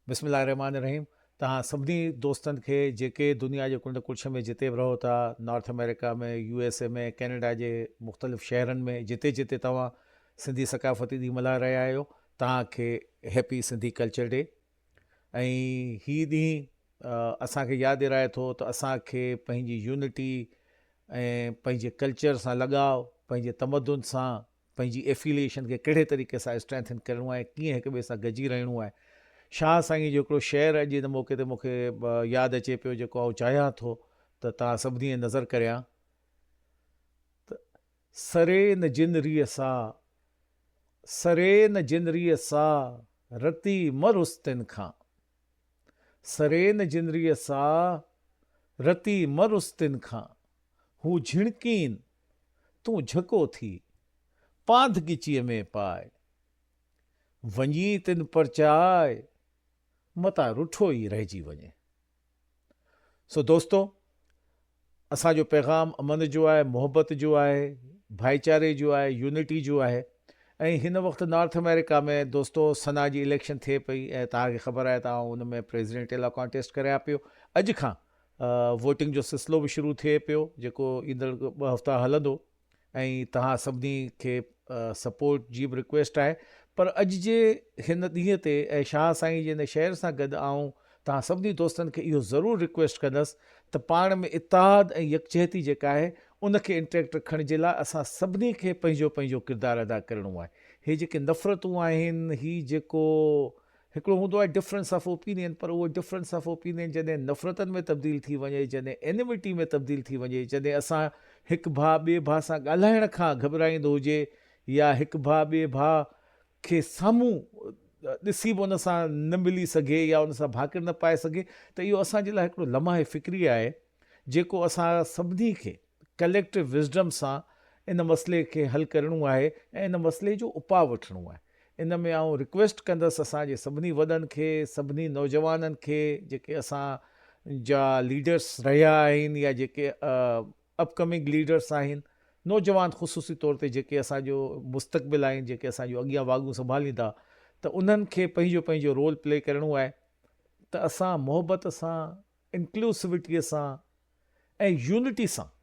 بسم الله الرحمٰن الرحيم توهان سڀني دوستن کي جيڪي دنيا جي ڪنڊ ڪڙڇ ۾ جتي به رهو ٿا north America ۾ U S A ۾ Canada جي مختلف شهرن ۾ جتي جتي توهان سنڌي ثقافتي ڏينهن ملهائي رهيا آهيو توهان کي هيپي سنڌي ڪلچر ڊي ۽ هي ڏينهن اسان کي ياد ڏيارائي ٿو ته اسان کي پنهنجي يونٽي ۽ پنهنجي ڪلچر سان لڳاء پنهنجي تمدن سان پنهنجي ايفيليئيشن کي ڪهڙي طريقي سان اسٽرينٿن ڪرڻو آهي، ڪيئن هڪ ٻئي سان گڏجي رهڻو آهي. شاهه سائينء جو هڪڙو شعر اڄ ان موقعي تي مون کي ياد اچي پيو جيڪو آئون چاهيان ٿو ته توهان سڀني جي نظر ڪريان ته. سري نه جن ريء سا، سري نه جن ريء سا، رتي مه رس تن کان. سري نه جن ريء سا، رتي مه رس تن کان. هو جهڻڪين، تون جهڪو ٿي، پانڌ ڳچيء ۾ پاء. وڃي تن پرچاء، متان رٺو ئي رهجي وڃي. سو دوستو! اسان جو پيغام امن جو آهي، محبت جو آهي، ڀائيچاري جو آهي، يونٽي جو آهي ۽ هن وقت نارٿ آمريڪا ۾ دوستو ثنا جي اليڪشن ٿئي پئي ۽ توهان کي خبر آهي ته آئون ان ۾ پريزيڊنٽ لاء ڪانٽيسٽ ڪريان پيو. اڄ کان ووٽنگ جو سلسلو به شروع ٿئي پيو جيڪو ايندڙ ٻه هفتا هلندو ۽ توهان سڀني کي سپورٽ جي به رڪويسٽ آهي پر اڄ جي هن ڏينهن تي ۽ شاهه سائين جي هن شعر سان گڏ آئون توهان سڀني دوستن کي اهو ضرور رڪويسٽ ڪندس ته پاڻ ۾ اتحاد ۽ يڪجهتي جيڪا آهي ان کي انٽيڪٽ رکڻ جي لاء اسان سڀني کي پنهنجو پنهنجو ڪردار ادا ڪرڻو آهي هي جيڪي نفرتون آهن هي جيڪو هڪڙو هوندو آهي ڊفرنس آف اوپينين پر اهو ڊفرنس آف اوپينين جڏهن نفرتن ۾ تبديل ٿي وڃي، جڏهن اينيمٽي ۾ تبديل ٿي وڃي، جڏهن اسان هڪ ڀاء ٻئي ڀاء سان ڳالهائڻ کان گهٻرائيندو هجي يا هڪ ڀاء ٻئي ڀاء کي سامهون ڏسي به ان سان نه ملي سگهي يا ان سان ڀاڪر نه پائي سگهي ته اهو اسان جي لاء هڪڙو لمحه فڪري آهي جيڪو اسان سڀني کي ڪليڪٽو وزڊم سان ان مسئلي کي حل ڪرڻو آهي ۽ ان مسئلي جو اپاء وٺڻو آهي. ان ۾ آئون رڪويسٽ ڪندس اسان جي سڀني وڏن کي، سڀني نوجوانن کي جيڪي اسان جا ليڊرس رهيا آهن يا جيڪي اپ ڪمنگ ليڊرس آهن، نوجوان خصوصي طور تي جيڪي اسان جو مستقبل آهن، جيڪي اسان جون اڳيان واڳون سنڀاليندا ته انهن کي پنهنجو پنهنجو رول پلي ڪرڻو آهي ته اسان محبت سان، انڪلوسوٽيء سان ۽ يونٽي سان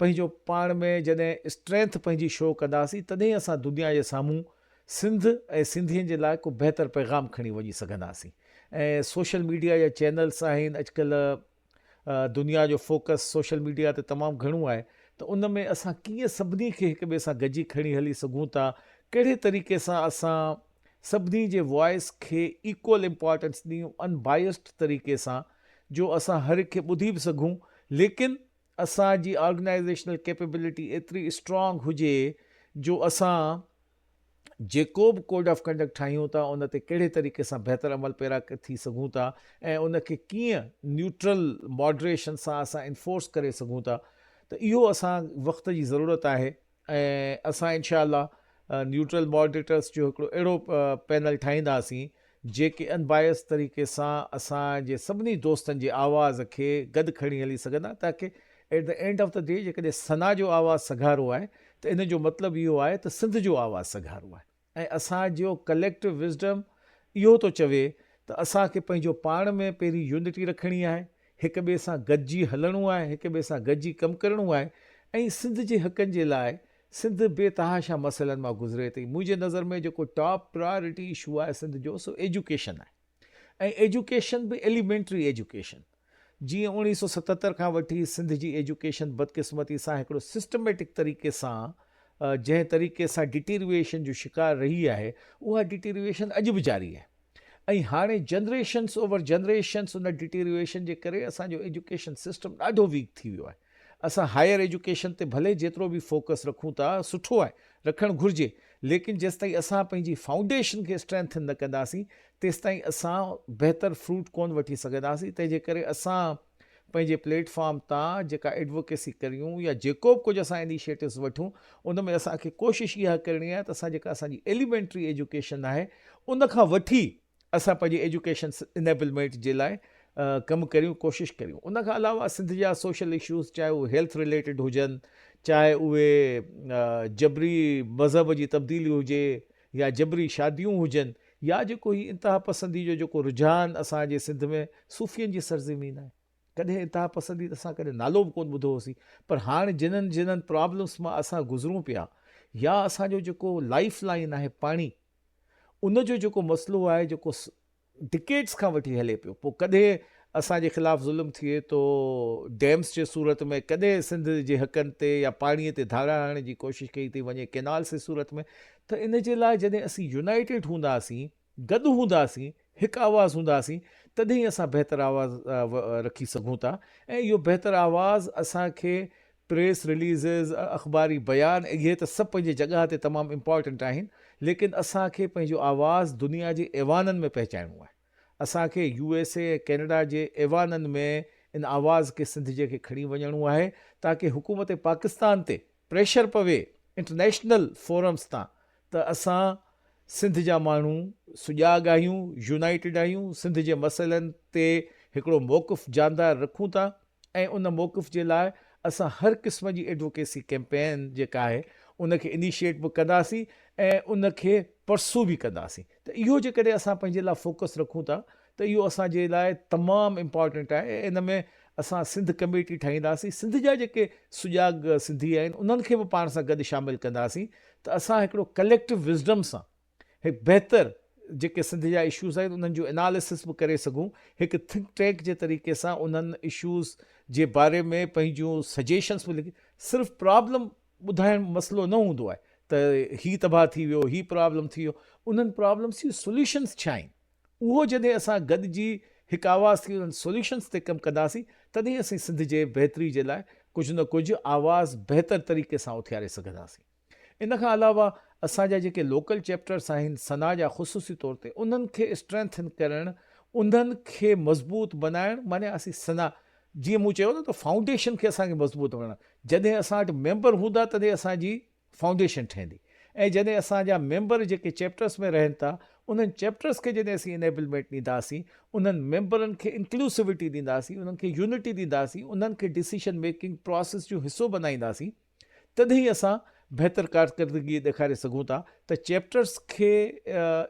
پنهنجو پاڻ ۾ جڏهن اسٽرينٿ پنهنجي شو ڪنداسين تڏهن اسان دنيا جي سامهون سنڌ ۽ سنڌين جي لاء ڪو بهتر پيغام کڻي وڃي سگهنداسين ۽ سوشل ميڊيا جا چينلس آهن اڄڪلهه دنيا جو فوڪس سوشل ميڊيا تي تمام گهڻو آهي ته ان ۾ اسان ڪيئن سڀني کي هڪ ٻئي سان گڏجي کڻي هلي سگهون ٿا ڪهڙي طريقي سان اسان سڀني جي وائس کي ايڪول امپارٽنس ڏيون ان بائسڊ طريقي سان جو اسان هر هڪ کي ٻڌي به سگهون ليڪن اسان جي آرگنائيزيشنل ڪيپيبلٽي ايتري اسٽرانگ هجي جو اسان جيڪو به ڪوڊ آف ڪنڊڪٽ ٺاهيون ٿا ان تي ڪهڙي طريقي سان بهتر عمل پيرا ٿي سگهون ٿا ۽ ان کي ڪيئن نيوٽرل ماڊريشن سان اسان انفورس ڪري سگهون ٿا ته اهو اسان وقت جي ضرورت آهي ۽ اسان انشاء الله نيوٽرل ماڊريٽرس جو هڪڙو اهڙو پينل ٺاهينداسين جيڪي ان بائس طريقي سان اسان جي سڀني دوستن جي آواز کي گڏ کڻي هلي سگهندا تاڪه at the end of the day جيڪڏهن ثنا جو آواز سگهارو آهي ته ان جو مطلب اهو آهي ته سنڌ جو آواز سگهارو آهي. ۽ اسان جو ڪليڪٽو وزڊم اهو ٿو چوي ته اسان کي پنهنجو پاڻ ۾ پهرين يونٽي رکڻي آهي، هڪ ٻئي سان گڏجي هلڻو آهي، هڪ ٻئي سان گڏجي ڪم ڪرڻو آهي ۽ سنڌ جي حقن جي لاء سنڌ بي تحاشا مسئلن مان گذري ٿي. منهنجي نظر ۾ جيڪو ٽاپ پرائرٽي اشو آهي سنڌ جو سو ايجوڪيشن آهي. ۽ ايجوڪيشن به ايليمينٽري ايجوڪيشن جيئن 1977 کان وٺي سنڌ جي ايجوڪيشن بدقسمتي سان هڪڙو سسٽميٽڪ طريقي سان جنهن طريقي سان ڊيٽيريوئيشن جو شڪار رهي آهي اها ڊيٽيريوئيشن اڄ به جاري آهي ۽ هاڻي جنريشنس اوور جنريشنس ان ڊيٽيريوئيشن جي ڪري اسان جو ايجوڪيشن سسٽم ڏاڍو ويڪ ٿي ويو آهي اسان هائير ايجوڪيشن تي ڀلي جيترو به فوڪس رکون ٿا سٺو آهي رکڻ گهرجي ليڪن جيستائين اسان پنهنجي فائونڊيشن کي اسٽرينٿن نه ڪنداسين تيستائين اسان بهتر فروٽ ڪونه وٺي سگهنداسين تنهن جي ڪري اسان پنهنجي پليٽ فارم تان جيڪا ايڊووڪيسي ڪريون يا جيڪو به ڪجهه اسان انيشيٽوز وٺون ان ۾ اسان کي ڪوشش اها ڪرڻي آهي ته اسان جيڪا اسان جي ايليمينٽري ايجوڪيشن آهي ان کان وٺي اسان پنهنجي ايجوڪيشن انيبلمينٽ جي لاء ڪم ڪريون ڪوشش ڪريون ان کان علاوه سنڌ جا سوشل اشوز چاهي اهي هيلٿ رليٽيڊ هجن چاهي اهي جبري مذهب جي تبديلي هجي يا جبري شاديون هجن يا جيڪو هي انتها پسندي جو جيڪو رجحان اسان جي سنڌ ۾ صوفين جي سرزمين آهي ڪڏهن انتها پسندي ته اسان ڪڏهن نالو به ڪونه ٻڌو هوسين پر هاڻ جنھن جنھن پرابلمس مان اسان گذرون پيا يا اسان جو جيڪو لائف لائن آهي پاڻي ان جو جيڪو مسئلو آهي جيڪو ڊڪيڊس کان وٺي هلي پيو پوء ڪڏهن اسان جي خلاف ظلم ٿئي ٿو ڊيمس جي صورت ۾ ڪڏهن سنڌ جي حقن تي يا پاڻي تي ڌاڙا هڻڻ جي ڪوشش ڪئي ٿي وڃي ڪينالس جي صورت ۾ ته ان جي لاء جڏهن اسين يونائيٽيڊ هونداسين گڏ هونداسين هڪ آواز هونداسين تڏهن ئي اسان بهتر آواز رکي سگهون ٿا ۽ اهو بهتر آواز اسان کي پريس رليزز، اخباري بيان اهي ته سڀ پنهنجي جڳهه تي تمام امپارٽنٽ آهن ليڪن اسان کي پنهنجو آواز دنيا جي ايوانن ۾ پهچائڻو آهي. اسان کي يو ايس اي ۽ ڪينيڊا جي ايوانن ۾ ان آواز کي سنڌ جي کي کڻي وڃڻو آهي تاڪه حڪومت پاڪستان تي پريشر پوي انٽرنيشنل فورمز تان ته اسان سنڌ جا ماڻهو سجاڳ آهيون، يونائيٽيڊ آهيون، سنڌ جي مسئلن تي هڪڙو موقف جاندار رکون ٿا ۽ ان موقف جي لاء اسان هر قسم جي ايڊووڪيسي ڪيمپين جيڪا آهي ان کي انيشيئيٽ به ڪنداسين ۽ ان کي پرسو به ڪنداسين ته اهو جيڪڏهن اسان پنهنجي لاء فوڪس رکون ٿا ته اهو اسان جي لاء تمام امپارٽنٽ آهي ۽ ان ۾ اسان سنڌ ڪميٽي ٺاهينداسين سنڌ جا جيڪي سجاڳ سنڌي آهن انهن کي به پاڻ سان گڏ شامل ڪنداسين ته اسان هڪڙو ڪليڪٽو وزڊم سان هڪ بهتر جيڪي سنڌ جا اشوز آهن انهن جو اناليسس به ڪري سگهون هڪ ٿنڪ ٽينڪ جي طريقي سان انهن اشوز جي باري ۾ پنهنجون سجيشنس به لکي صرف پرابلم ٻڌائڻ مسئلو نه هوندو آهي ته هي تباهه ٿي ويو هي پرابلم ٿي ويو انهن پرابلمس جون سوليوشنس ڇا آهن اهو جڏهن اسان گڏجي هڪ آواز ٿي انهن سوليوشنس تي ڪم ڪنداسين تڏهن اسين سنڌ جي بهتري جي لاء ڪجهه نه ڪجهه آواز بهتر طريقي سان اٿياري سگهنداسين. ان کان علاوه اسان جا جيڪي لوڪل چيپٽرس آهن ثنا جا خصوصي طور تي انهن کي اسٽرينٿن ڪرڻ انهن کي مضبوط بنائڻ معني اسين ثنا جيئن مون چيو نه ته فائونڊيشن کي اسان کي مضبوط بڻائڻ جڏهن اسان وٽ ميمبر هوندا تڏهن اسان جي فائونڊيشن ٺهندي ۽ جڏهن اسان جا ميمبر جيڪي چيپٽرس ۾ رهن ٿا انهن چيپٽرس کي جڏهن اسين انيبلمينٽ ڏينداسين انهن ميمبرن کي انڪلوسوٽي ڏينداسين انهن کي يونٽي ڏينداسين انهن کي ڊسيشن ميڪنگ پراسيس جو حصو بنائينداسين تڏهن ئي اسان بهتر ڪارڪردگي ڏيکاري سگهون ٿا ته چيپٽرس کي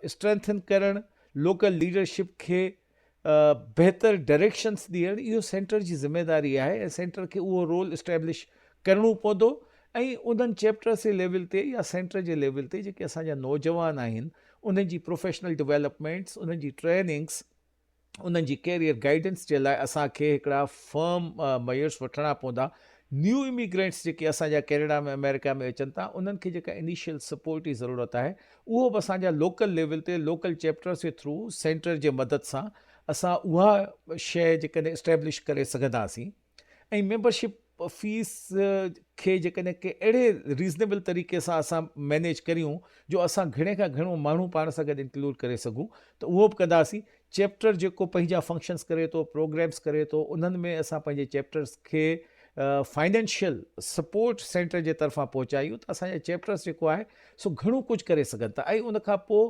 اسٽرينٿن ڪرڻ لوڪل ليڊرشپ کي بهتر ڊائريڪشنس ڏيڻ اهو سينٽر جي ذميواري آهي ۽ سينٽر کي اهو رول اسٽيبلش ڪرڻو پوندو ۽ انهن چيپٽرس جي ليول تي يا سينٽر جي ليول تي جيڪي اسان جا نوجوان آهن انهن جي پروفيشنل ڊيولپمينٽس انهن جي ٽريننگس انهن جي ڪيريئر گائيڊنس جي لاء اسان کي هڪڙا فرم ميئرس وٺڻا پوندا. نيو اميگرينٽس جيڪي اسان جا ڪينيڊا ۾ آمريڪا ۾ اچن ٿا انهن کي جيڪا انيشل سپورٽ جي ضرورت آهي اهو به اسان جا لوڪل ليول تي لوڪل چيپٽرس جي ٿرو سينٽر جي مدد سان اسان اها شيء جيڪڏهن اسٽيبلش ڪري سگهنداسين ۽ ميمبرشپ فيس کي جيڪڏهن ڪنهن اهڙي ريزنيبل طريقي سان اسان مينيج ڪريون جو اسان گهڻي کان گهڻو ماڻهو پاڻ سان گڏ انڪلوڊ ڪري سگهون ته اهو به ڪنداسين. چيپٽر جيڪو پنهنجا فنڪشنس ڪري ٿو پروگرامس ڪري ٿو انهن ۾ اسان پنهنجي چيپٽرس کي فائنينشل سپورٽ سينٽر جي طرفان پهچايون ته اسان جا چيپٽرس جيڪو آهي سو گهڻو ڪجهه ڪري سگهن ٿا ۽ ان کان پوء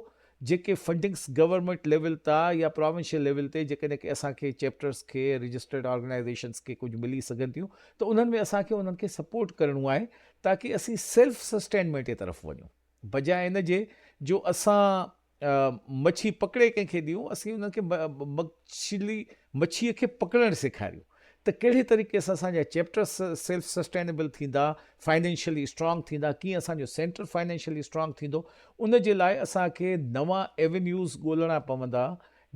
جيڪي فنڊنگس گورنمينٽ ليول تا يا پراونشل ليول تي جيڪڏهن ڪي اسان کي چيپٽرس کي رجسٽرڊ آرگنائيزيشنس کي ڪجهه ملي سگهن ٿيون ته انهن ۾ اسان کي انهن کي سپورٽ ڪرڻو آهي تاڪي اسين سيلف سسٽينمينٽ جي طرف وڃون بجاء ان جي جو اسان مڇي پڪڙي ڪنهن کي ڏيون اسين انهن کي مڇلي مڇيء کي پڪڙڻ سيکاريون ته ڪهڙي طريقي سان اسان جا چيپٽرس سيلف سسٽينيبل ٿيندا، فائنينشلي اسٽرانگ ٿيندا، ڪيئن اسان جو سينٽر فائنينشلي اسٽرانگ ٿيندو، ان جي لاء اسان کي نوان ايونيوز ڳولڻا پوندا،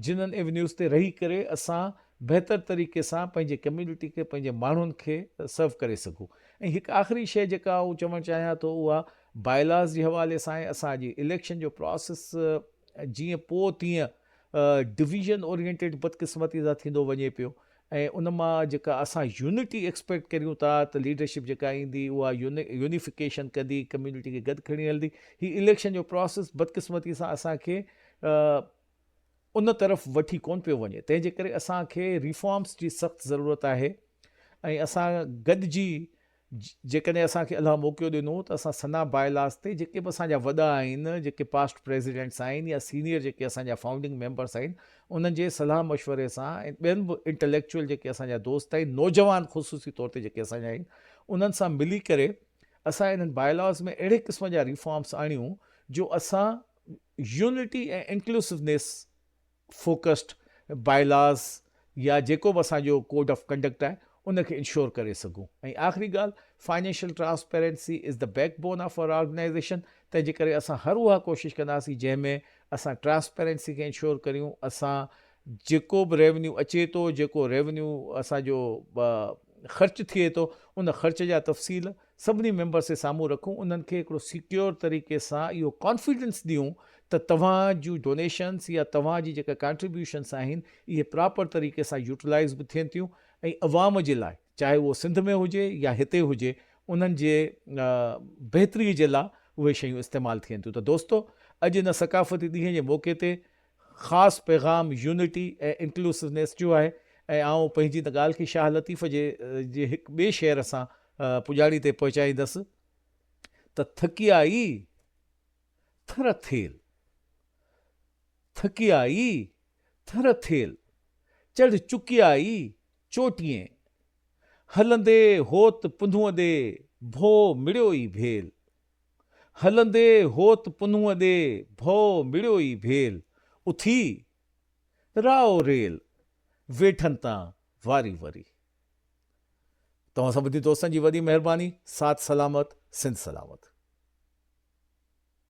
جنھن ايونيوز تي رهي ڪري اسان بهتر طريقي سان پنهنجي ڪميونٽي کي پنهنجي ماڻهن کي سرو ڪري سگهون. ۽ هڪ آخري شيء جيڪا آئون چوڻ چاهيان ٿو اها بائلاز جي حوالي سان آهي، اسان جي اليڪشن جو پراسيس جيئن پوء تيئن ڊويزن اورينٽيڊ بدقسمتي سان ٿيندو وڃي پيو ۽ ان مان جيڪا اسان يونٽي ايڪسپيڪٽ ڪريون ٿا ته ليڊرشپ جيڪا ايندي اها يونيفڪيشن ڪندي ڪميونٽي کي گڏ کڻي هلندي هي اليڪشن جو پراسيس بدقسمتي سان اسان کي ان طرف وٺي ڪون پيو وڃي تنهن جي ڪري اسان کي ريفارمس جي سخت ضرورت آهي ۽ اسان گڏجي جيڪڏهن اسان کي الله موقعو ڏنو ته اسان ثنا بائلاز تي جيڪي به اسان جا وڏا آهن، جيڪي پاسٽ پريزيڊنٽس آهن يا سينيئر جيڪي اسان جا فائونڊنگ ميمبرس آهن انهن جي صلاح مشوري سان ۽ ٻين به انٽليڪچوئل جيڪي اسان جا دوست آهن نوجوان خصوصي طور تي جيڪي اسان جا آهن انهن سان ملي ڪري اسان انهن بائلاز ۾ اهڙي قسم جا ريفارمس آڻيون جو اسان يونٽي ۽ انڪلوسونيس فوڪسڊ بائيلاز يا جيڪو به اسان جو ڪوڊ آف ڪنڊڪٽ آهي ان کي انشور ڪري سگهون ۽ آخري ڳالهه financial transparency is the backbone of our organisation تنهن جي ڪري اسان هر اها ڪوشش ڪنداسين جنهن ۾ اسان ٽرانسپيرنسي کي انشور ڪريون اسان جيڪو به ريونيو اچي ٿو جيڪو ريونيو اسان جو خرچ ٿئي ٿو ان خرچ جا تفصيل سڀني ميمبرس جي سامهون رکون انهن کي هڪڙو سيڪيور طريقي سان اهو ڪانفيڊنس ڏيون ته توهان جون ڊونيشنس يا توهان جي جيڪا ڪانٽريبيوشنس آهن اهي پراپر طريقي سان يوٽيلائز به ٿين ٿيون ۽ عوام جي لاء چاهي اهو سنڌ ۾ هجي يا هتي هجي انهن جي بهتري جي لاء اهي شيون استعمال ٿين ٿيون ته دوستو اڄ ان ثقافتي ڏينهن جي موقعي تي خاص پيغام يونٽي ۽ انڪلوسونيس جو آهي ۽ آئون پنهنجي ان ڳالهه کي شاهه لطيف جي جي هڪ ٻئي شعر سان پڄاڻي تي پهچائيندس ته ٿڪيائي ٿر ٿيل، ٿڪيائي ٿر ٿيل، چڙهه چڪيائي چوٽيين، هلندي هوت پنهونء ڏي ڀو مڙيو ئي ڀيل. هلندي هوت پنهونء ڏي ڀؤ مڙيو ئي ڀيل، اٿي رائو ريل، ويٺن تان واري وري. توهان سڀني دوستن جي وڏي مهرباني، ساٿ سلامت، سنڌ سلامت.